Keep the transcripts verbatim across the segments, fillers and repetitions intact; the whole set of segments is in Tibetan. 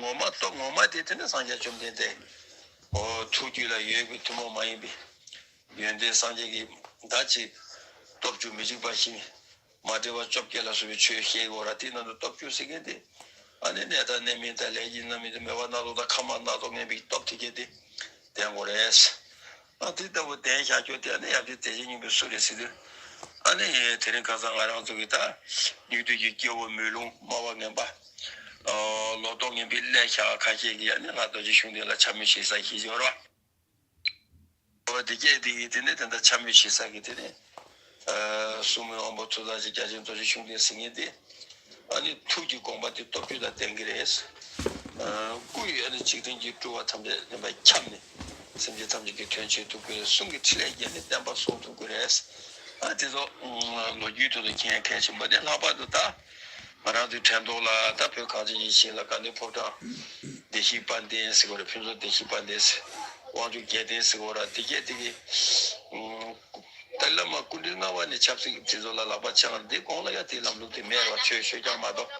ངོ་མ་སྟོབས་ངོ་མ་དེ་དེ་ནི་སངས་རྒྱས་བཅོམ་ལྡན་འདས། ཨོ་ཐུགས་རྒྱུད་ལ་ཡོད་པའི་ཐུན་མོང་མ་ཡིན་པའི་ཡོན་ཏན་སངས་རྒྱས་ཀྱི་ད་ཅི་སྟོབས་བཅུ་མི་འཇིགས་པ་བཞི། མ་འདྲེས་པ་བཅོ་བརྒྱད་ལ་སོགས་པའི་ཆོས་བཤད་ཀྱི་ཡོད་ར། དེའི་ནང་དུ་སྟོབས་བཅུ་ཟེར་མཁན་དེ་ཨ་ནི་གནས་དང་གནས་མིན་དང་ལས་ཀྱི་རྣམ་སྨིན་དང་མོས་པ་སྣ་ཚོགས་དང་ཁམས་སྣ་ཚོགས་ངན་པའི་སྟོབས་དེ་གས་དེ་ལྡན་དགོས་རེད། ཨ་དེ་ལྟ་བུ་ལྡན་བཞག་རྒྱུ་དེ་ཨ་ནི་ཡབ་རྗེ་བདེ་ཆེན་སྙིང་པོའི་གསུང་རེད་ཟེར་དུས། ཨ་ནི་དེ་རིང་ཁ་སང་ང་རང་ཚོ་གི་ད་སྙིགས་དུས་ཀྱི་སྐྱེ་བོ་མོས་ལུང་སྨྲ་བ་ངན་པ། ཨ་ལོག་རྟོག་ངན་པའི་ཀླད་ཤག་ཁ་ཤས་ཀྱིས་ཨ་ནི་ང་རྡོ་རྗེ་ཤུགས་ལྡན་ལ་འཕྱ་སྨོད་བྱེད་ས་ཞིག་ཡོད་ར། འོ་དེ་སྐད་དེ་ཡིན་དེ་ནི་དེ་འདྲ་འཕྱ་སྨོད་བྱེད་ས་གི་དེ་ནི། ཨ་སྲུང་མའི་དབང་པོ་ཐུགས་རྗེ་རྒྱ་ཆེན་རྡོ་རྗེ་ཤུགས་ལྡན་ཟེར་མཁན་དེ། ཨ་ནི་ཐུགས་ཀྱི་དགོངས་པ་དེ་སྟོབས་བཅུ་དང་ལྡན་གྱི་རེད། ཨ་སྐུ་ཡི་ཨ་ནི་འཇིག་རྟེན་གྱི་སྤྲུལ་པ་ཐམས་ཅད་ལེན་པ་ཁྱབ་ནས་སེམས་ཅན་ཐམས་ཅད་ཀྱི་དོན་བྱེད་ཐུབ་ཀྱི་རེད། གསུང་གི་ཕྲིན་ལས་ཀྱིས་ནི་བསྟན་པ་སྲུང་ཐུབ་ཀྱི་རེད། ཨ་དེ་ཚོ་ལོ་རྒྱུས་ཐོག་ཏུ་མཁྱེན་གལ་ཆེན་པོ་དེ། ལྷག་པར་དུ་ད་ང་རང་ཚོའི་དྲན་ཐོག་ལ་ད་བོད་གངས་ཅན་གྱི་ཞིང་ལ་དགའ་ལྡན་ཕོ་བྲང་བདེ་གཤེགས་དཔལ་ལྡན་ཟེར་བ་རེད། ཕུན་ཚོགས་བདེ་གཤེགས་དཔལ་ལྡན་ཟེར། དབང་ཕྱུག་རྒྱལ་བསྟན་ཟེར་བ་ར། དེ་གས་དེ་གས། ཏཱ་ལའི་བླ་མ་སྐུ་ཕྲེང་ལྔ་པ་ནས་ཆབ་སྲིད་དེ་ཚོ་ལ་ལག་པ་འཆང་བ་འདི་གོང་ལ་ཡ་དེའི་ལམ་ལུགས་དེ་མེད་ར། ཆོས་ཆོས་རྐྱང་མ་གཏོགས།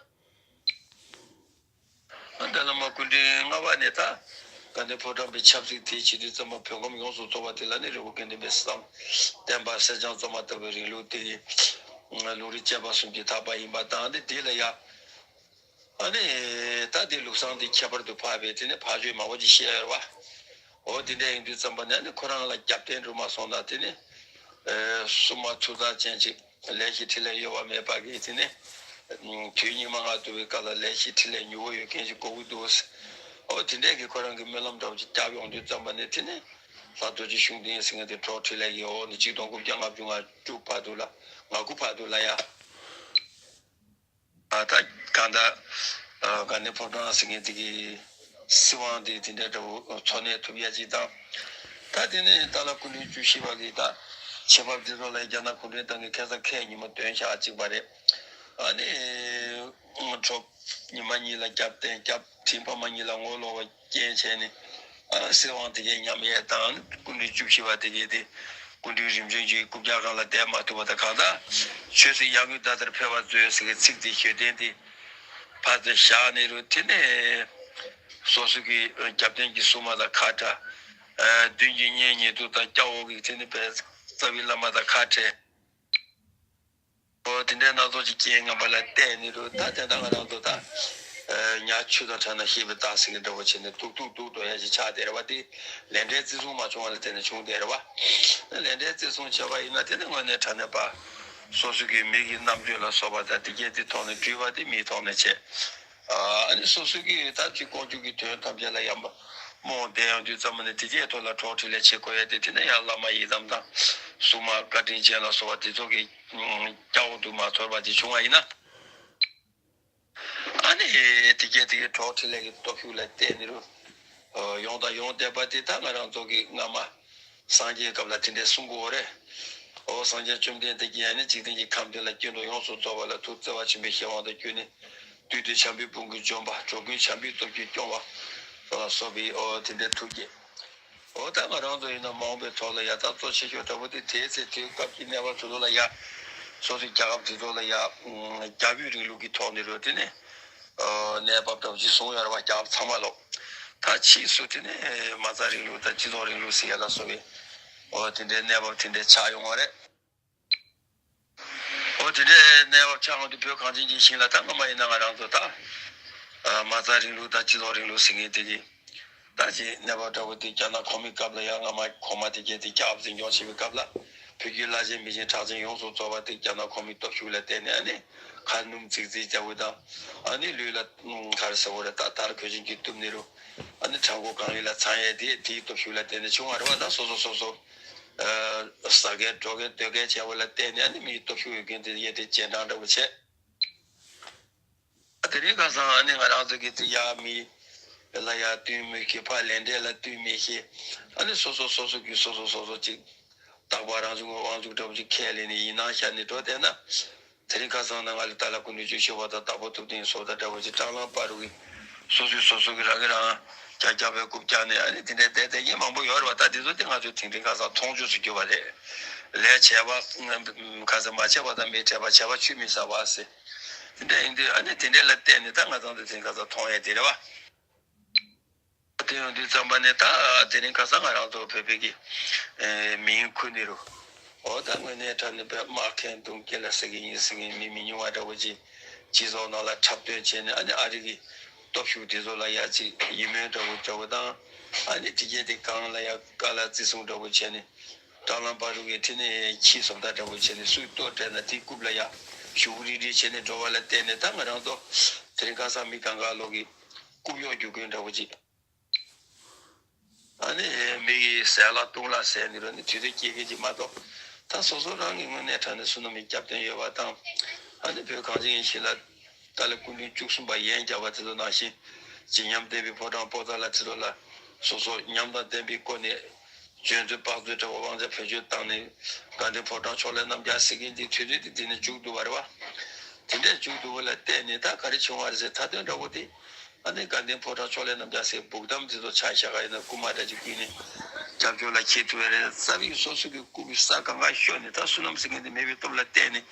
ཏཱ་ལའི་བླ་མ་སྐུ་ཕྲེང་ལྔ་པ་ནས་ད་དགའ་ལྡན་ཕོ་བྲང་པའི་ཆབ་སྲིད་དེའི་བྱེད་དུས་ཙམ་པ་བོད་ཁམས་ཡོངས་སུ་རྫོགས་པ་དེ་ལ་ནི་རི་བོ་དགེ་ལྡན་པའི་བསམ་གཏན་པ་གསེར་སྦྱངས་བཙོ་མ་ལྟ་བུའི་རིང་ལུགས་དེ་ལུང་རིགས་བཅས་པ་གསུམ་གྱིས་དག་པ་ཡིན་པ་དང་། དེ་དེ་ལ་ཡ། ཨ་ནི་ད་དེ་ལུགས་བཟང་དེ་ཁྱད་པར་དུ་འཕགས་པའི་དེ་ནི་ཕ་ཆོས་མང་པོ་ཅིག་བཤད་ཡོད་རེད་བ། འོ་དེ་འདྲ་ཡིན་དུས་ཙམ་པ་ནས་ནི་ཁོ་རང་ལ་རྒྱབ་རྟེན་རུ་མ་སོང་ན་དེ་ནི། ཨེ་སྲུང་མ་ཐུགས་རྩ་ཅན་ཅིག་ལས་ཀྱི་ཕྲིན་ལས་གཡོ་བ་མེད་པ་གི་དེ་ནི། དུས་སྙིགས་མ་ལྔ་བསྡུ་བའི་སྐབས་ལ་ལས་ཀྱི་ཕྲིན་ལས་མྱུར་བོ་ཡོད་མཁན་ཅིག་དགོས་ཀྱི་འདུག། འོ་དེ་འདྲས་ཀྱི་ཁོ་རང་གི་སྨོན་ལམ་འདྲ་བོ་ཅིག་བརྒྱབ་ཡོང་དུས་ཙམ་པ་ནས་དེ་ནི། ལྷ་རྡོ་རྗེ་ཤུགས་ལྡན་ཟེར་མཁན་དེ་གྲོགས་འཕྲིན་ལས་ཀྱི་འོ་ནི་ཆིག་སྟོང་དགུ་བརྒྱ་ལྔ་བཅུ་ང་དྲུག་བར་དུ་ལ་ང་དགུ་བར་དུ་ལ་ཡ། ཨ་ད་གང་ལྟར་ཨ་དགའ་ལྡན་ཕོ་བྲང་ཟེར་མཁན་དེ་གི་སྲིད་དབང་དེ་དེ་འདྲ་འདྲ་བོ་འཚོ་གནས་ཐུབ་ཡ་ཅིག་དང་། ད་དེ་ནས་ཏཱ་ལ་སྐུ་ཕྲེང་བཅུ་བཞི་པ་གི་ད་ཆེད་འབབ་དེ་ཚོ་ལ་རྒྱ་ནག་གུང་ཁྲན་ཏང་གི་ཁ་སང་ཁལ་ཉི་མ་བདུན་ཞག་གཅིག་པ་རེད། ཨ་ནི་གྲོགས་ཉི་མ་གཉིས་ལ་རྒྱབ་རྟེན་རྒྱབ། དྲིན་ཕ་མ་གཉིས་ལ་ངོ་ལོག་པ་རྐྱེན་བྱས་ནས། ཨ་སྲིད་དབང་དེ་གའི་ཉམས་ཡས་དང་། སྐུ་ཕྲེང་བཅུ་བཞི་པ་དེ་གའི་དེ་སྐུ་ཕྲེང་རིམ་བྱོན་གྱི་རྐུབ་བཀྱག་སྒང་ལ་བསྡད་མ་ཐུབ་པ་དང་། གང་ལྟར་ཆོས་སྲིད་ཡར་ངོའི་ཟླ་ལྟར་འཕེལ་བར་མཛོད་ཟེར་གྱི་ཚིག་དེ་ཞུ་དོན་དེ་ཕར་ཚུར་བཞག་ནས་རུ། དེ་ནས་སོ་སོ་གི་རྒྱབ་རྟེན་གྱི་སྲུང་མ་དང་ཁ་བྲལ། ཨ་མདུན་གྱི་གཉེན་ཉེ་དུ་དང་སྐྱ་བོ་གི་དེ་ནས་བས་རྩ་བའི་བླ་མ་དང་ཁ་བྲལ། འོ་དེ་འདྲའི་སྣ་ཚོགས་ཀྱི་རྐྱེན་ངན་པ་ལ་བརྟེན་ནས་རུ། ད་དེ་ད་ང་རང་ཚོ་ད་ཨ་ཉ་ཆུ་དང་བྲལ་ན་ཤེས་པའི་རྟགས་ཟེར་གྱི་འདྲ་བོ་བྱས་ནས་སྡུག་སྡུག་སྡུག་འགྲོ་ཡ་ཞིག་ཆགས་བསྡད་རེད་བ། དེ་ལས་འབྲས་བརྩི་སྲུང་མ་བྱུང་བ་ལ་བརྟེན་ནས་བྱུང་བསྡད་རེད་བ། ལས་འབྲས་བརྩི་སྲུང་བྱས་པ་ཡིན་ན་དེ་ནི་དངོས་གནས་དྲང་གནས་པ་སོ་སོ་གི་མི་གི་རྣམ་དཔྱོད་ལ་སོགས་པ་དང་དེ་གས་དེ་ཐོག་ནས་སྤྲུལ་པ་དེ་མིའི་ཐོག་ནས་བྱས། ཨ་ནི་སོ་སོ་གིས་ད་ཅིག་ལྐོག་གྱུར་གྱི་དོན་ཐམས་ཅད་ལ་ཡང་རྨོངས་བསྡད་ཡོང་དུས་ཙམ་པ་ནས་དེ་གའི་ཐོག་ལ་གྲོགས་འཕྲིན་ལས་བྱེད་དགོས་ཡ་དེ་དེ་ནས་ཡང་བླ་མ་ཡི་དམ་དང་སྲུང་མ་བཀའ་དྲིན་ཅན་ལ་སོགས་པ་དེ་ཚོ་གི་སྐྱབས་འོག་ཏུ་མ་ཚོར་བ་ཅིག་བྱུང་བ་ཡིན་ན། ཨ་ནི་དེ་གའི་དེ་གའི་གྲོགས་འཕྲིན་ལས་ཀྱི་སྟོབས་ཤུགས་ལ་བརྟེན་ནས་རུ། ཡོང་དང་ཡོང་བསྡད་པ་དེ་ད་ང་རང་ཚོ་གི་སྔ་མ། སངས་རྒྱས་སྐབས་ལ་དེ་འདྲས་གསུང་གི་ཡོད་རེད། འོ་སངས་རྒྱས་བཅོམ་ལྡན་འདས་ཀྱིས་ཡང་ནི་འཇིག་རྟེན་གྱི་ཁམས་འདི་ལ་སྐྱེ་འགྲོ་ཡོངས་སུ་རྫོགས་པ་ལ་ཐུགས་བརྩེ་བ་ཆེན་པོའི་གཞན་དབང་དུ་གྱུར་ནས། བདུད་སྡེ་འཁྱམས་པའི་དཔུང་གིས་འཇོམས་པ། འགྲོ་ཀུན་བྱམས་པའི་སྟོབས་ཀྱིས་སྐྱོང་བ་ལ་སོགས་པའི་འོ་དེ་འདྲའི་ཐུགས་བསྐྱེད། འོ་ད་ང་རང་ཚོ་ཡིན་ན་མ་འོངས་པའི་ཐོག་ལ་ཡ་ད་གཙོ་ཆེ་ཤོས་འདྲ་པོ་དེ་དེའི་ཚེ་དེའི་སྐབས་ཀྱི་གནས་བབ་དེ་ཚོ་ལ་ཡ། སོ་སོའི་རྒྱལ་ཁབ་དེ་ཚོ་ལ་ཡ། རྒྱལ་པོའི་རིང་ལུགས་ཀྱི་ཐོག་ནས་རོལ་དེ་ནས། གནས་བབ་འདྲ་པོ་ཅིག་བཟུང་ཡོད་རེད་བ། རྒྱལ་ཁབ་ཚང་མ་ལོག་ད་ཕྱིས་སུ་དེ་ནས་མ་རྩ་རིང་ལུགས་དང་སྤྱི་ཚོགས་རིང་ལུགས་ཟེར་ཡ་ལ་སོགས་པའི་འོ་དེ་འདྲའི་གནས་བབ་དེ་འདྲའི་ཆགས་ཡོང་བ་རེད། འོ་དེ་འདྲའི་གནས་བབ་ཆགས་ཡོང་དུས་བོད་གངས་ཅན་གྱི་ཞིང་ལ་ད་སྔ་མ་ཡིན་ན་ང་རང་ཚོ་ད་མ་རྩ་རིང་ལུགས་དང་སྤྱི་ཚོགས་རིང་ལུགས་ཟེར་མཁན་དེ་གི་ད་ཅིག་གནས་བབ་འདྲ་པོ་དེ་རྒྱ་ནག་གོང་མའི་སྐབས་ལ་ཡང་སྔ་མ་གོང་མ་དེ་གས་དེ་རྒྱལ་ཁབ་འཛིན་སྐྱོང་བྱེད་པའི་སྐབས་ལ་བོད་ཀྱི་བླ་ཆེན་མི་ཆེན་གྲགས་ཅན་ཡོངས་སུ་རྫོགས་པ་དེ་རྒྱ་ནག་གོང་མའི་སྟོབས་ཤུགས་ལ་བརྟེན་ནས་ཨ་ནི་ཁ་སྣུམ་རྫིག་རྫིག་རྒྱག་དགོས་དང་ཨ་ནི་ལུས་ལ་ག་རེ་ཟེར་དགོས་རེད། ད་དར་གོས་ཆེན་གྱིས་གཏུབ་ནས་རུ་ཨ་ནི་བྲང་ཁོག་གང་ཡིན་ལ་ཚང་ཡས་དེ་དེའི་སྟོབས་ཤུགས་ལ་བརྟེན་ནས་བྱུང་བ་རེད་བ། ད་སོ་སོ་སོ་སོ་ཟ་མཁན་འགྲོ་མཁན་སྡོད་མཁན་བྱས་པ་ལ་བརྟེན་ནས་ཨ་ནི་མིའི་སྟོབས་ཤུགས་ཡོད་མཁན་དེ་ཡས་དེ་རྗེས་འབྲང་འདྲ་པོ་བྱས། དེ་རིང་ཁ་སང་ཨ་ནི་ང་རང་ཚོ་གི་དེ་ཡ་མི་ལ་ཡ་བསྟུན་མི་ཤེས། ཕར་ལས་འབྲས་ལ་བསྟུན་མི་ཤེས། ཨ་ནི་སོ་སོ་སོ་སོ་གི་སོ་སོ་སོ་སོ་ཅིག་རྟག་པར་རང་བྱུང་གི་དབང་ཕྱུག་འདྲ་པོ་ཅིག་ཁས་ལེན་ནས་ཡིན་སྣང་ཤར་ནས་འགྲོ་བསྡད་ན། དེ་རིང་ཁ་སང་ན་ང་ལ་ཏཱ་ལ་སྐུ་མདུན་ཆོས་ཞུ་བ་དང་དྭགས་པོ་ཐུབ་བསྟན་སོགས་དང་འདྲ་པོ་ཅིག་སྲང་ལམ་བར་དུ་གི་སོ་སོས་སོ་སོ་གི་རང་གིས་རང་ཀྱག་ཀྱག་པའི་རྐུབ་བཀྱག་ནས་ཨ་ནི་དེ་འདྲའི་བསྡད་བསྡད་མཁན་མང་པོ་ཡོད་རེད་བ། ད་དེ་ཚོ་དེ་ང་ཚོས་དེང་དེང་ཁ་སང་མཐོང་ཆོས་སུ་གྱུར་པ་རེད། ལས་བྱས་པ་ཁ་སང་མ་བྱས་པ་དང་མི་བྱས་པ་བྱས་པ་ཆུད་མི་ཟ་བ་ཟེར། དེ་འདྲ་ཡིན་དུས་ཨ་ནི་དེ་འདྲ་ལ་བརྟེན་ནས་ད་ང་ཚང་དེ་དེང་ཁ་སང་མཐོང་ཡས་དེ་རེད་བ། དེ་ཡོང་དུས་ཙམ་པ་ནས་ད་དེ་རིང་ཁ་སང་ང་རང་ཚོ་བོད་པའི་གི་ཨེ་མིང་ཁུར་ནས་རུ། འོ་ད་དངོས་གནས་དྲང་གནས་བོད་དམག་ཁེངས་གདུང་རྒྱལ་ལ་ཟེར་གི་ཡིན་ཟེར་གི་མི་མི་ཉུང་བ་འདྲ་བོ་ཅིག་སྤྱི་ཚོགས་ནང་ལ་འཁྲབ་སྟོན་བྱས་ནས། ཨ་ནི་ཨ་རི་གི་སྟོབས་ཤུགས་དེ་ཚོ་ལ་ཡ་ཅིག་ཡིད་སྨོན་འདྲ་བོ་འདྲ་བོ་དང་། ཨ་ནི་དེ་གས་དེ་གང་ལ་ཡ་དཀའ་ལ་བརྩི་སྲུང་འདྲ་བོ་བྱས་ནས། དྲ་ལམ་བར་དུ་གི་དེ་ནས་ཁྱི་བཟོ་ལྟ་འདྲ་བོ་བྱས་ནས་སུས་ལྟོ་སྤྲད་ན་དེའི་རྐུབ་ལ་ཡ་གཞུག་རིལ་རིལ་བྱས་ནས་འགྲོ་བ་ལ་བརྟེན་ནས། ད་ང་རང་ཚོ་དེ་རིང་ཁ་སང་མི་གང་ག་ལོག་གི་རྐུབ་གཡོག་རྒྱུག་མཁན་འདྲ་བོ་ཅིག་ཨ་ནི་མི་གི་ཟས་ལ་བཏུང་ལ་ཟས་ནི་རོ་ནི་དུས་ཚོད་སྐྱེལ་མཁན་ཅིག་མ་གཏོགས། ད་སོ་སོ་རང་གི་དངོས་གནས་དྲང་གནས་བསོད་ནམས་ཀྱི་རྒྱབ་རྟེན་ཡོད་པ་དང་། ཨ་ནི་བོད་གངས་ཅན་གྱི་ཞིང་ལ་ཏཱ་ལའི་སྐུ་ཕྲེང་བཅུ་གསུམ་པ་ཡན་རྒྱལ་བ་དེ་ཚོ་ནང་བཞིན་བརྗིད་ཉམས་ལྡན་པའི་ཕོ་བྲང་པོ་ཏཱ་ལ་དེ་ཚོ་ལ་སོ་སོ་ཉམས་དང་ལྡན་པའི་སྒོ་ནས་འཇོན་ཚོད་དཔག་ཚོད་འདྲ་བོ་དབང་ཆ་བེད་སྤྱོད་བཏང་ནས། དགའ་ལྡན་ཕོ་བྲང་ཕྱོགས་ལས་རྣམ་རྒྱལ་ཟེར་མཁན་དེ་དུས་ཚོད་དེ་དེ་ནས་མཇུག་བསྡུ་བ་རེད་བ། དེ་འདྲས་མཇུག་བསྡུ་བ་ལ་བརྟེན་ནས་ད་ག་རེ་བྱུང་བ་རེད་ཟེར། མཐའ་དོན་འདྲ་བོ་དེ། ཨ་ནི་དགའ་ལྡན་ཕོ་བྲང་ཕྱོགས་ལས་རྣམ་རྒྱལ་ཟེར་སྦུག་དམ་དེ་ཚོ་ཆ་བཞག་ག་ཡིན་ན། རྐུ་མ་འདྲ་ཅིག་བརྐུས་ནས་སྐྱབས་བཅོལ་ལ་ཁྱེར་ཐུབ་པ་རེད། རྩ་བའི་སོ་སོ་གི་རྐུབ་ཀྱི་ས་གང་ག་ཤོར་ནས། ད་བསོད་ནམས་ཟེར་མཁན་དེ་མེད་པའི་སྟོབས་ལ་བརྟེན་ནས།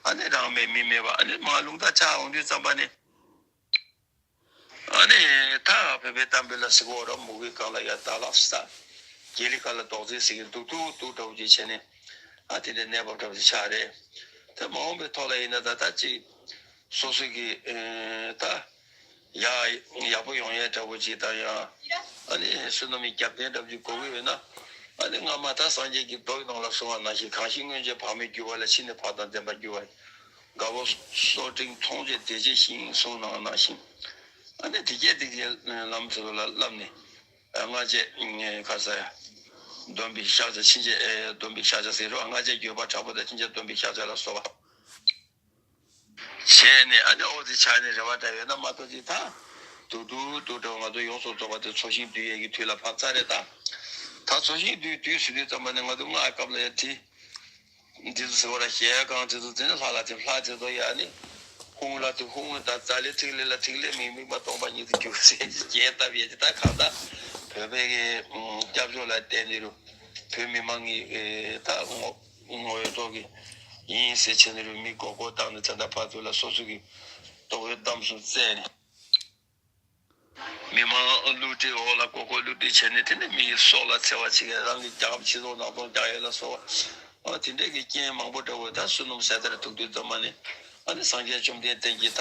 ཨ་ནི་རང་མེད་མི་མེད་པ། ཨ་ནི་མ་རླུང་རྟ་ཆག་འོང་དུས་ཙམ་པ་ནས། ཨ་ནི་ད་བོད་པའི་གཏམ་དཔེ་ལ་ཟེར་གོ་ར། མུ་གེའི་སྒང་ལ་ཡ་ད་ལག་ས། རྒྱལ་ལི་ཁ་ལ་རྡོག་རྫིས་ཟེར་གི་འདུག་འདུག་འདུག་འདྲ་བོ་ཅིག་བྱས་ནས། ཨ་དེ་འདྲའི་གནས་བབ་འདྲ་བོ་ཅིག་ཆགས་རེད། ད་མ་འོངས་པའི་ཐོག་ལ་ཡིན་ན་ད་ད་ཅིག་སོ་སོ་གི་ཨེ་ད་ཡག་ཡག་པོ་ཡོང་ཡས་འདྲ་བོ་ཅིག་དང་། ཡང་ཨ་ནི་བསོད་ནམས་ཀྱི་རྒྱབ་རྟེན་འདྲ་བོ་ཅིག་དགོས་ཀྱི་ཡོད་ན། ཨ་ནི་སྔ་མ་ད་སངས་རྒྱས་ཀྱི་མདོའི་ནང་ལ་གསུངས་པ་ནང་བཞིན། གང་ཞིག་སྔོན་བྱས་བག་མེད་འགྱུར་བ་ལས། ཕྱི་ནས་བག་དང་ལྡན་པར་འགྱུར་བ་ཡིན། དགའ་བོ་སོ་ཏྲིང་མཐོང་བྱས་དེ་ཇི་བཞིན་གསུངས་ནའང་ནང་བཞིན། ཨ་ནི་དེ་སྐད་དེ་གའི་ལམ་དེ་ཚོ་ལ་བསླབས་ནས། སྔ་རྗེས་ཁ་ས་ཡ་སྡོམ་པའི་ཤག་ཆ། ཕྱི་རྗེས་སྡོམ་པའི་ཤག་ཆ་ཟེར་རོ། སྔ་རྗེས་འགྱོད་པ་དྲག་པོ་དང་། ཕྱི་རྗེས་སྡོམ་པའི་ཤག་ཆ་ལ་སོགས་པ་བྱས་ནས། ཨ་ནི་ཨོ་དེ་ཆགས་ནས་རེ་བ་འདྲ་ཡོད་ན་མ་གཏོགས་ཅིག་ད་དུག་དུག་དུག་འདྲ་བོ་ང་ཚོ་ཡོངས་སུ་རྫོགས་པ་དེ་འཚོ་ཞིང་སྡུད་ཡས་ཀྱི་དུས་ལ་བབས་ཚར་རེད་ད། ད་འཚོ་ཞིང་སྡུད་དུས་ཟེར་དུས་ཙམ་པ་ནས་ང་ཚོ་སྔ་སྐབས་ལ་ཡ་དེ། འདི་ཚོ་ཟེར་བ་ལ་གཞས་གང་དེ་ཚོ་དེ་ནི་ལྷ་ལ་དེ་ལྷ་དེ་ཚོ་ཡ་ནི། ཧུང་ལ་དེ་ཧུང་དང་། ཛ་ལི་ཐིག་ལེ་ལ་ཐིག་ལེ་མིག། དམིགས་པ་སྟོང་པ་ཉིད་དུ་གྱུར་ཟེར་རྒྱས་བཏབ་ཡས་དེ། ད་གང་ལྟར་བོད་པའི་གི་སྐྱབས་བཅོལ་ལ་བརྟེན་ནས་རུ་བོད་མི་མང་གི་ད་ངོ་ངོ་ཡོད་ཐོག་གི་ཡིན་ཟེར་བྱས་ནས་རུ་མི་མགོ་སྐོར་བཏང་ནས། ད་ལྟ་བར་དུ་ལ་སོ་སོ་གི་ལྟོ་གོས་གཏམ་གསུམ་བཙལ་ནས། མི་མང་བསླུ་བྲིད་འོག་ལ་མགོ་སྐོར་བསླུ་བྲིད་བྱས་ནས། དེ་ནས་མི་ཡི་སྲོག་ལ་འཚེ་བ་བྱེད་མཁན། རང་གི་རྒྱལ་ཁབ་སྤྱི་ཚོགས་ནང་སྟོང་རྒྱག་ཡས་ལ་སོགས་པ། ཨ་དེ་འདྲས་ཀྱི་རྐྱེན་མང་པོ་འདྲ་བོ་ད་བསོད་ནམས་ཟད་མཐར་ཐུག་དུས་ཙམ་པ་ནས། ཨ་ནི་སངས་རྒྱས་བཅོམ་ལྡན་འདས་ཀྱིས་ད་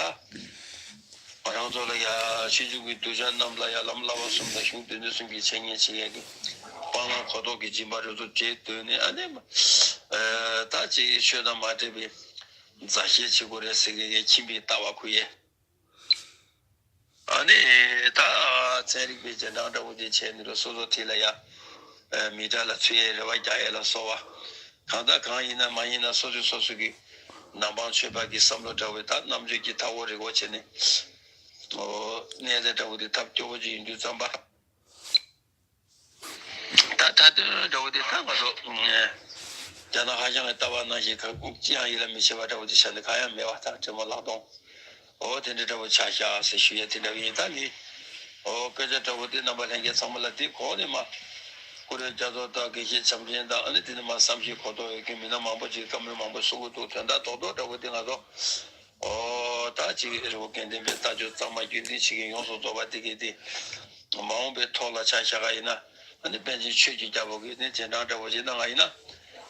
ང་རང་ཚོ་ལ་ཡ་ཕྱི་འབྱུང་གི་གདུལ་བྱ་རྣམས་ལ་ཡ་ལམ་བསླབ་པ་གསུམ་དང་གཞུང་དོན་ཚན་གསུམ་གྱི་འཆད་ཉན་བྱེད་ཡས་ཀྱི་སྤང་བླང་གོ་རྟོགས་ཀྱི་སྦྱིན་པ་རེ་ཚོ་བྱེད་འདོད་ནས། ཨ་ནི་ད་ཅིག་ཆོས་དང་མ་འདྲེས་པའི་མཛའ་བཤེས་བྱེད་དགོས་རེད་ཟེར་གི་ཡ་ཁྱིམ་པའི་ལྟ་བ་ཁུར་ཡས། ཨ་ནི་ད་ཚན་རིག་པའི་རྗེས་འབྲང་འདྲ་བོ་དེ་བྱས་ནས་རུ་སོ་སོ་དེ་ལ་ཡ་མི་དགྲ་ལ་ཚུད་ཡའི་རེ་བ་རྒྱག་ཡས་ལ་སོགས་པ། གང་ལྟར་གང་ཡིན་ན་མ་ཡིན་ན་སོ་སོས་སོ་སོ་གི་ནང་པའི་ཆོས་པ་གི་བསམ་བློ་འདྲ་བོ་ད་རྣམ་དཔྱོད་ཀྱི་མཐའ་འཁོར་རི་སྒོ་ཕྱེ་ནས། ཨོ་གནས་ཚད་འདྲ་བོ་དེ་ཐབས་སྐྱོ་པོ་ཅིག་ཡིན་དུས་ཙམ་པ། ད་མཐའ་དོན་འདྲ་བོ་དེ་ད་ང་ཚོ་རྒྱ་ནག་ཧྭ་ཤང་གི་ལྟ་བ་ནང་བཞིན་ག་ཅི་ཡང་ཡིད་ལ་མི་བྱེད་པ་འདྲ་བོ་དེ་བྱས་ནས་གང་ཡང་མེད་པ་དང་། དྲི་མ་ལག་སྟོང་། ཨོ་དེ་འདྲ་འདྲ་བོ་ཆ་བཞག་ཟེར་ཞུ་ཡས་དེ་འདྲ་བོ་ཡིན། ད་ནི་ཨོ་སྐད་ཆ་འདྲ་བོ་དེ་རྣམ་པ་ལྷན་རྒྱས་ཚང་མ་ལ་དེ་གོང་ནས་མ་སྐུ་རེ་རྒྱ་མཚོ་དང་དགེ་བཤེས་བྱམས་ཆེན་དང་། ཨ་ནི་དེ་ནས་མ་བསམ་ཤེས་གོ་རྟོགས་ཡོད་མཁན་མི་སྣ་མང་པོ་ཅིག་བཀའ་མོལ་མང་པོ་གསུང་གི་འདུག་དོན་དག་རྡོག་རྡོག་འདྲ་བོ་དེ་ང་ཚོ་ཨོ་ད་ཅིག་རི་བོ་དགེ་ལྡན་པའི་ལྟ་སྤྱོད་གཙང་མ་རྒྱུན་འཛིན་བྱེད་མཁན་ཡོངས་སུ་རྫོགས་པ་དེ་གས་དེ་མ་འོངས་པའི་ཐོག་ལ་ཆ་བཞག་ག་ཡིན་ན། ཨ་ནི་པཎ་ཆེན་ཆོས་ཀྱི་རྒྱལ་པོ་གིས་ནི་རྗེས་འབྲང་འདྲ་བོ་ཞིག་གནང་བ་ཡིན་ན།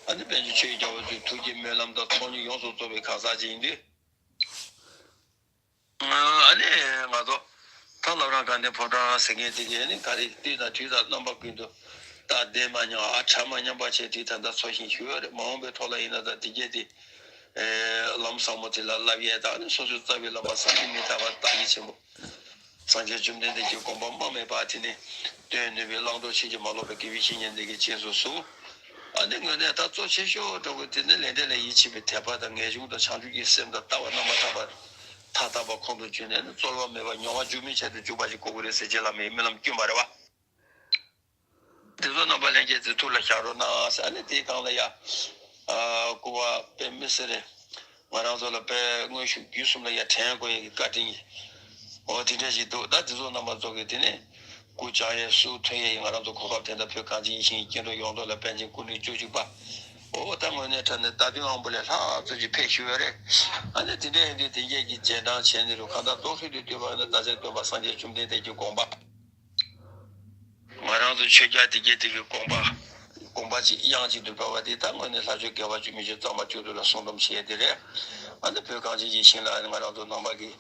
ཨ་ནི་པཎ་ཆེན་ཆོས་ཀྱི་རྒྱལ་པོ་ཚོའི་ཐུགས་ཀྱི་སྨོན་ལམ་དང་ཚོགས་གཉིས་ཡོངས་སུ་རྫོགས་པའི་གང་ཟག་ཅིག་ཡིན་དུས། ཨ་ནི་ང་ཚོ་ད་བླ་བྲང་དགའ་ལྡན་ཕོ་བྲང་ཟེར་མཁན་དེ་གས་ནི་ག་རེ་དུས་དང་དུས་དང་རྣམ་པ་ཀུན་ཏུ་ད་བདེ་མ་ཉམས་ཨ་ཁྲ་མ་ཉམས་པ་བྱས་དུས་ད་ལྟ་འཚོ་ཞིང་བཞུགས་ཡོད་རེད། མ་འོངས་པའི་ཐོག་ལ་ཡིན་ན་ད་དེ་གས་དེ། ལམ་ཟབ་མོ་དེ་ལ་བསླབ་ཡས་དང་། ནི་སོ་སོའི་རྩ་བའི་བླ་མ་སངས་རྒྱས་མི་རྟག་པ་བདག་ཉིད་ཆེན་པོ་སངས་རྒྱས་བཅོམ་ལྡན་འདས་ཀྱི་དགོངས་པ་སྨྲ་མེད་པ་དེ་ནི་སྟོན་ནུས་པའི་བླང་དོར་ཕྱིན་ཅི་མ་ལོག་པའི་དགེ་བའི་བཤེས་གཉེན་དེ་གའི་རྗེས་སུ་བཟུང་། ཨ་ནི་དངོས་གནས་ད་གཙོ་ཆེ་ཤོས་འདྲ་བོ་དེ་ནི་ལས་འབྲས་ལ་ཡིད་ཆེས་པའི་དད་པ་དང་། ངེས་འབྱུང་དང་བྱང་ཆུབ་ཀྱི་སེམས་དང་ལྟ་བ་རྣམ་པར་དག་པ་མཐའ་དག་པ་ཁོང་དུ་གྱུར་ནས། ནི་རྩོལ་བ་མེད་པར་མྱོང་བ་འགྱུར་མེད་ཆེད་དུ་འཇུག་པ་ཞིག་དགོས་ཀྱི་རེད་ཟེར་རྗེ་བླ་མའི་སྨོན་ལམ་བསྐྱོན་པ་རེད་བ། དེ་ཚོ་རྣམ་པ་ལྷན་རྒྱས་ཚོས་ཐུགས་ལ་བཞག་རོགས་གནང་ཟེར། ཨ་ནི་དེའི་སྒང་ལ་ཡ། ཨ་སྐུ་པར་དཔེ་མི་སྲིད་རེད། ང་རང་ཚོ་ལ་དཔེ་དངོས་ཤུགས་བརྒྱུད་གསུམ་ལ་ཡ་དྲན་དགོས་ཡས་ཀྱི་བཀའ་དྲིན་གྱི། འོ་དེ་འདྲ་ཞིག་འདུག་ད་དེ་ཚོ་རྣམ་པ་ཚོ་གིས་དེ་ནས་སྐུ་བཅར་ཡས་སུ་ཐོན་ཡས་ཡིན། ང་རང་ཚོ་གོ་སྐབས་དེ་འདྲ་བོད་གངས་ཅན་ཡིད་བཞིན་གྱི་སྐྱེ་འགྲོ་ཡོངས་རྫོགས་ལ་པཎ་ཆེན་སྐུ་ཕྲེང་བཅུ་གཅིག་པ། འོ་ད་དངོས་གནས་དྲང་གནས་རྩ་དོན་དབང་པོ་ལས་ལྷག་ཙམ་ཞིག་ཕེབས་བཞུགས་ཡོད་རེད། ཨ་ནི་དེ་འདྲ་ཡིན་དུས་དེ་འདྲས་ཀྱི་རྗེས་འབྲང་བྱས་ནས་རུ་གང་ལྟར་རྡོག་ཧྲིལ་དུ་བསྡུས་པ་ཡིན་ན། ད་ཆ་སྟོན་པ་སངས་རྒྱས་བཅོམ་ལྡན་འདས་ཀྱི་དགོངས་པ། ང་རང་ཚོ་ཆོས་རྒྱལ་དེ་གྱད་དེ་གི་དགོངས་པ། དགོངས་པ་ཅིག་དབྱངས་གཅིག་ཏུ་འབད་བ་དེ་ད་དངོས་གནས་ལྷ་ཆོས་དགེ་བ་བཅུ་མི་ཆོད་གཙང་མ་བཅུ་དྲུག་ལ་སྲུང་སྡོམ་བྱེད་ཡས་དེ་རེད། ཨ་ནི་བོད་གངས་ཅན་གྱི་ཞིང་ལ་ང་རང་ཚོ་ནང་པ་གི་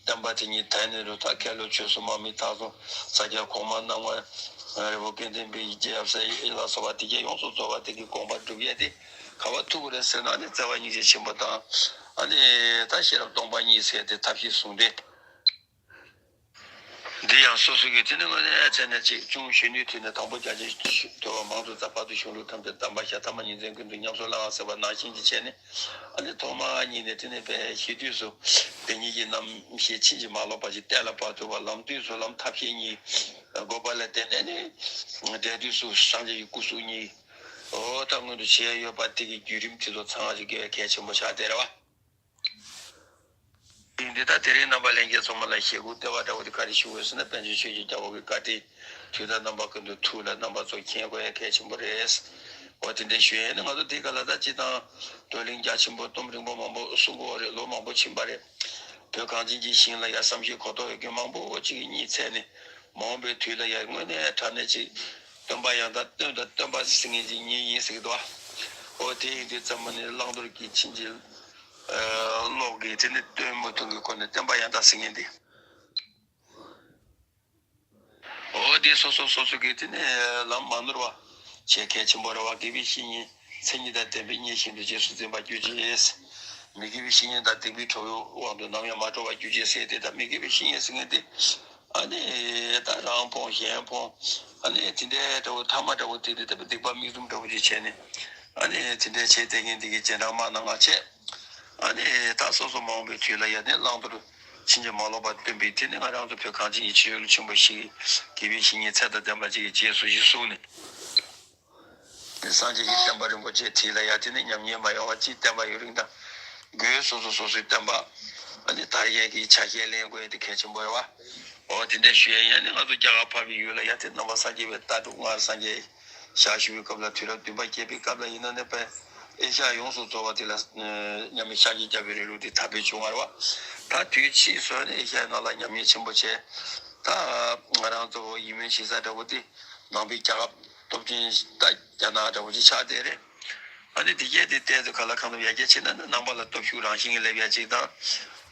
བསྟན་པ་དེ་ཉིད་དར་ནས་རུ་ད་མཁན་སློབ་ཆོས་གསུམ་དམག་མི་དར་སོང་། ས་སྐྱ་གོང་མ་རྣམ་ལྔ། རི་བོ་དགེ་ལྡན་པའི་རྒྱལ་ཡབ་སྲས་ལ་སོགས་པ་དེ་གྱད་ཡོངས་སུ་རྫོགས་པ་དེ་གི་དགོངས་པ་སྒྲུབ་ཡས་དེ་ག་བ་ཐུག་གི་རེད་ཟེར་ན། ཨ་ནི་བརྩེ་བ་སྙིང་རྗེ་ཆེན་པོ་དང་། ཨ་ནི་ད་ཤེས་རབ་སྟོང་པ་ཉིད་ཟེར་དེ་ཐབས་ཤེས་ཟུང་འབྲེལ། འདི་ཡང་སོ་སོ་གི་དེ་ནི་དངོས་གནས་བྱས་ན་ཅིག་ཅུང་གཞོན་ནུའི་དུས་ནས་དང་པོ་རྒྱ་ཆེན་ཐོས་པ་མང་དུ་བཙལ། བར་དུ་གཞུང་ལུགས་ཐམས་ཅད་གདམས་པར་ཤར། ཐ་མ་ཉིན་མཚན་ཀུན་ཏུ་ཉམས་སུ་བླང་བ་ཟེར་བ་ནང་བཞིན་གྱི་བྱས་ནས། ཨ་ནི་ཐོག་མ་ཉིད་ནས་དེ་ནས་པའི་གཞི་དུས་སུ་དེ་ཉིད་ཀྱི་རྣམ་ཤེས་ཕྱིན་ཅི་མ་ལོག་པ་ཞིག་གཏན་ལ་ཕབ་ཐུབ་པ། ལམ་དུས་སུ་ལམ་ཐབས་ཤེས་གཉིས་བགོ་བ་ལ་བརྟེན་ནས་ནི། འབྲས་དུས་སུ་སངས་རྒྱས་ཀྱི་སྐུ་གཟུགས་གཉིས་འོ་ད་མངོན་དུ་བྱེད་ཡ་ཡོད་པ་དེ་གི་བརྒྱུད་རིམ་དེ་ཚོ་ཚང་བ་ཞིག་དགེ་བའི་གལ་ཆེན་པོ་ཆགས་བསྡད་རེད་བ། ཡིན་དེ་ད་དེ་རིང་རྣམ་པ་ལྷན་རྒྱས་ཚང་མ་ལ་ཞེ་དགུ་ལྟེ་བ་འདྲ་བོ་དེ་ག་རེ་ཞུ་འོས་ཟེར་ན། པཎ་ཆེན་ཆོས་ཀྱི་རྒྱལ་པོ་གི་བཀའ་དྲིན་དུས་དང་རྣམ་པ་ཀུན་ཏུ་ཐུགས་ལ་རྣམ་པ་ཚོ་མཁྱེན་དགོས་ཡ་གལ་ཆེན་པོ་རེད། འོ་དེ་འདྲ་ཞུ་ཡ་ནི། ང་ཚོ་དེ་ག་ལ་ད་སྤྱིར་བཏང་བགྲོ་གླེང་རྒྱ་ཆེན་པོ་གཏོང་རིང་པོ་མང་པོ་གསུང་དགོས་རེད། ལོ་མང་པོ་ཕྱིན་པ་རེད། བོད་གངས་ཅན་གྱི་ཞིང་ལ་ཡ་བསམ་ཤེས་གོ་རྟོགས་ཡོད་མཁན་མང་པོ་ཅིག་གིས་གཉིད་སད་ནས་མ་འོངས་པའི་དུས་ལ་ཡ་དངོས་གནས་དྲང་གནས་ཅིག་སྟོན་པ་ཡང་དག་སྟོན་དང་སྟོན་པ་ཟེར་མཁན་ཅིག་ཉིད་ཡིན་ཟེར་གི་འདུག་བ། འོ་དེ་ཡིན་དུས་ཙམ་པ་ནི་བླང་དོར་གྱི་ཕྱིན་ཅི་ལོག་གི་དེ་ནི་སྟོན་མི་ཐུབ་ཀྱི་སྒོ་ནས་སྟོན་པ་ཡང་དག་ཟེར་མཁན་དེ། འོ་དེ་སོ་སོ་སོ་སོ་གི་དེ་ནི་ལམ་མ་ནོར་བ་བྱེད་གལ་ཆེན་པོ་རེད་བ། དགེ་བའི་བཤེས་གཉེན་མཚན་ཉིད་དང་ལྡན་པས་མཉེས་བཞིན་དུ་རྗེས་སུ་འཛིན་པར་གྱུར་ཅིག། མི་དགེ་བའི་བཤེས་གཉེན་དང་སྡིག་པའི་གྲོགས་པོའི་དབང་དུ་ནམ་ཡང་མ་འགྲོ་བར་གྱུར་ཅིག་ཟེར་ཏེ། ད་མི་དགེ་བའི་བཤེས་གཉེན་ཟེར་མཁན་དེ། ཨ་ནི་ད་རང་ཕོངས་གཞན་ཕོངས། ཨ་ནི་དེ་འདྲའི་འདྲ་བོ་ཐ་མ་འདྲ་བོ་དེ་འདྲ་ལྟ་བུ་སྡིག་པ་མིག་བཙུམ་འདྲ་བོ་ཅིག་བྱས་ནས། ཨ་ནི་དེ་འདྲའི་བྱས་བསྡད་མཁན་དེ་གི་རྗེས་འབྲང་མ་གནང་བ་བྱས། ཨ་ནི་ད་སོ་སོ་མ་འོངས་པའི་དུས་ལ་ཡ་ནི་བླང་དོར་ཕྱིན་ཅི་མ་ལོག་པར་སྟོན་པའི་དེ་ནི་ང་རང་ཚོ་བོད་གངས་ཅན་གྱི་ཆོས་ལུགས་ཆེན་པོ་ཞིག་དགེ་བའི་བཤེས་གཉེན་ཚད་དང་ལྡན་པ་ཅིག་གི་རྗེས་སུ་ཞིག་གསུངས་ནས། སངས་རྒྱས་ཀྱི་བསྟན་པ་རིན་པོ་ཆེ་དེ་ལ་ཡ་དེ་ནི་ཉམས་ཉེས་མ་ཡོང་བ་ཅིག་བསྟན་པ་ཡུན་རིང་དང་། སྒོས་སོ་སོ་སོ་སོའི་བསྟན་པ་ཨ་ནི་དར་ཡས་ཀྱི་ཆ་ཤས་ལེན་དགོས་ཡས་དེ་གལ་ཆེན་པོ་རེད་བ། འོ་དེ་འདྲ་ཞུ་ཡས་ཡིན། ཨ་ནི་ང་ཚོ་རྒྱ་གར་འཕགས་པའི་ཡུལ་ལ་ཡ་དེ་ནང་པ་སངས་རྒྱས་པའི་ལྟ་གྲུབ་སྔར་སངས་རྒྱས་ཞལ་བཞུགས་པའི་སྐབས་ལ། དུས་རབས་བདུན་པ་བརྒྱད་པའི་སྐབས་ལ་ཡིན་ན་ནི་པའི་ཨེ་ཤ་ཡ་ཡོངས་སུ་རྫོགས་པ་དེ་ལ་མཉམ་མེད་ཤཱཀྱའི་རྒྱལ་པོའི་རིང་ལུགས་དེ་དར་སྤེལ་བྱུང་བ་རེད་བ། ད་དུས་ཕྱིས་སུ་ནི་ཨེ་ཤ་ཡའི་ནང་ལ་ཉམས་ཉེས་ཆེན་པོ་བྱས། ད་ང་རང་ཚོ་ཡིད་སྨོན་བྱེད་ས་འདྲ་བོ་དེ་ནང་པའི་རྒྱལ་ཁབ་སྟོབས་ཆེན་ད་རྒྱ་ནག་འདྲ་བོ་ཅིག་ཆགས་བསྡད་རེད། ཨ་ནི་དེ་གས་དེ་ཏོག་ཙམ་ག་ལ་གང་ཐུབ་ཡར་རྒྱས་ཕྱིན་ན་ནི་ནང་པ་ལ་སྟོབས་ཤུགས་རང་བཞིན་གྱིས་སླེབས་ཡ་ཅིག་དང་།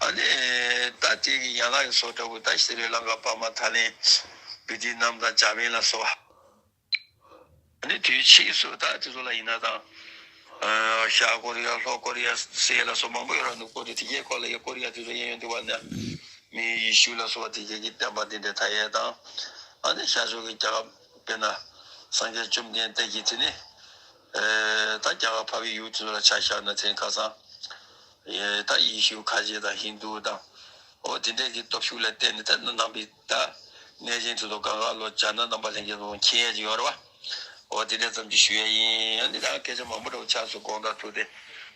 ཨ་ནི་ད་དེ་གི་ཡན་ལག་གི་བཟོ་འདྲ་བོ་ད་ཤྲི་ལང་ཀ་འཕགས་མ་ཐའི་ལེན་བི་ཏི་ནམ་དང་འཇར་པན་ལ་སོགས་པ། ཨ་ནི་དུས་ཕྱིས་སུ་ད་དེ་ཚོ་ལ་ཡིན་ན་དང་། ཤར་ཀོ་རི་ཡ། ལྷོ་ཀོ་རི་ཡ་ཟེར་ལ་སོགས་མང་པོ་ཡོད་ར། ནུབ་ཀོ་རི་དེ་གས་སྐོར་ལ་ཡ། ཀོ་རི་ཡ་དེ་ཚོ་གཡས་གཡོན་དེ་བ་ནས་མི་ཡེ་ཤུ་ལ་སོགས་པ་དེ་གས་ཀྱི་བསྟན་པ་འདི་འདྲ་དར་ཡས་དང་། ཨ་ནི་ཤར་ཕྱོགས་ཀྱི་རྒྱལ་ཁབ་དཔེར་ན་སངས་རྒྱས་བཅོམ་ལྡན་འདས་ཀྱིས་དེ་ནི་ཨེ་ད་རྒྱ་གར་འཕགས་པའི་ཡུལ་དེ་ཚོ་ལ་ཆ་བཞག་ན་དེ་ཁ་སང་ཨེ་ད་ཡེ་ཤུ་ཁ་ཆེ་དང་ཧིན་དུ་དང་། འོ་དེ་འདྲས་ཀྱི་སྟོབས་ཤུགས་ལ་བརྟེན་ནས་ད་ནང་པའི་ད་གནས་ཆེན་དེ་ཚོ་གང་ག་ལོ་རྒྱ་ནག་ནང་པ་ལྷན་རྒྱས་ཚོ་མཁྱེན་ཡས་ཀྱི་ཡོད་རེད་བ། འོ་དེ་འདྲ་ཙམ་གྱིས་ཞུ་ཡས་ཡིན། ཨ་ནི་ད་སྐད་ཆ་མང་པོ་འདྲ་བོ་ཆགས་སོང་། དགོངས་དག་ཐུགས་ཏེ།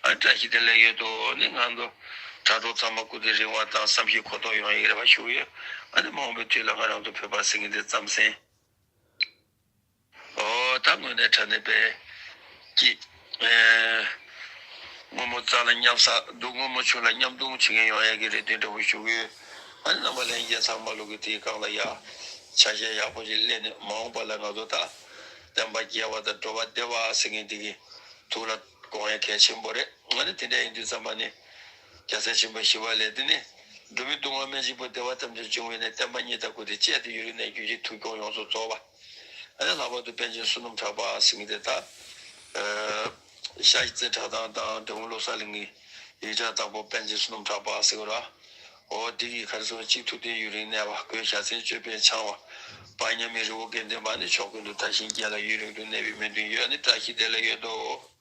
ཨ་ནི་བཀྲ་ཤིས་བདེ་ལེགས་ཡོད་དོ། ཨ་ནི་ང་ཚོ་དྲ་གྲོགས་ཚང་མ་སྐུ་ཚེ་རིང་བ་དང་བསམ་ཤེས་གོ་རྟོགས་ཡོང་ཡས་རེ་བ་ཞུ་ཡོད། ཨ་ནི་མ་འོངས་པའི་དུས་ལ་ང་རང་ཚོ་བོད་པ་ཟེར་མཁན་དེ་རྩམ་ཟན། འོ་ད་དངོས་གནས་དྲང་གནས་པའི་སྐྱིད། ཨེ། སྔོན་མོ་རྩྭ་ལ་མཉམ་ཟ། སྡུག་སྔོན་མོ་ཆུ་ལ་མཉམ་བཏུང་བྱེད་མཁན་ཡོང་ཡས་ཀྱི་རེ་འདུན་འདྲ་བོ་ཞུ་གི་ཡོད། ཨ་ནི་རྣམ་པ་ལྷན་རྒྱས་ཚང་མ་ལོ་གི་དེའི་སྒང་ལ་ཡ་ཆ་ཤས་ཡག་པོ་ཞིག་ལེན་ནས་མ་འོངས་པ་ལ་ང་ཚོ་ད་བསྟན་པ་རྒྱས་པ་དང་འགྲོ་བ་བདེ་བ་ཟེར་མཁན་དེ་གི་ཐུགས་ལ་དགོངས་ཡ་གལ་ཆེན་པོ་རེད། ཨ་ནི་དེ་འདྲ་ཡིན་དུས་ཙམ་པ་ནི་རྒྱལ་སྲས་ཆེན་པོ་ཞི་བ་ལྷས་དེ་ནི་འགྲོ་བའི་སྡུག་བསྔལ་མི་འཇིགས་པ་བདེ་བ་ཐམས་ཅད་འབྱུང་བའི་གནས། བསྟན་པ་ཉིད་དང་སྐུ་དེས་བཅས་ཏེ་ཡུན་རིང་གནས། གྱུར་ཅིག་ཐུགས་སྐྱོང་ཡོངས་སུ་རྫོགས་པ། ཨ་ནི་ལྷག་པར་དུ་པཎ་ཆེན་བསོད་ནམས་གྲགས་པ་ཟེར་མཁན་དེ་ད། ཨ་ཤར་རྩེ་གྲྭ་ཚང་དང་འབྲས་སྤུངས་བློ་གསལ་གླིང་གི་ཡིག་གྲགས་བདག་པོ་པཎ་ཆེན་བསོད་ནམས་གྲགས་པ་ཟེར་བ་ར། འོ་དེ་གི་ག་རེ་ཟེར་བ། གཅིག་ཐུབ་བསྟན་ཡུན་རིང་གནས་པ། སྒོས་བྱ་མཚན་ཅོད་པན་འཆང་བ། དཔལ་མཉམ་མེད་རི་བོ་དགེ་ལྡན་པ་ནི། ཕྱོགས་ཀུན་ཏུ་དར་ཞིང་རྒྱས་ལ་ཡུན་རིང་དུ་གནས་པའི་སྨོན་འདུན་ཡོད། ཨ་ནི་བཀྲ་ཤིས་བདེ་ལེགས་ཡོད་དོ།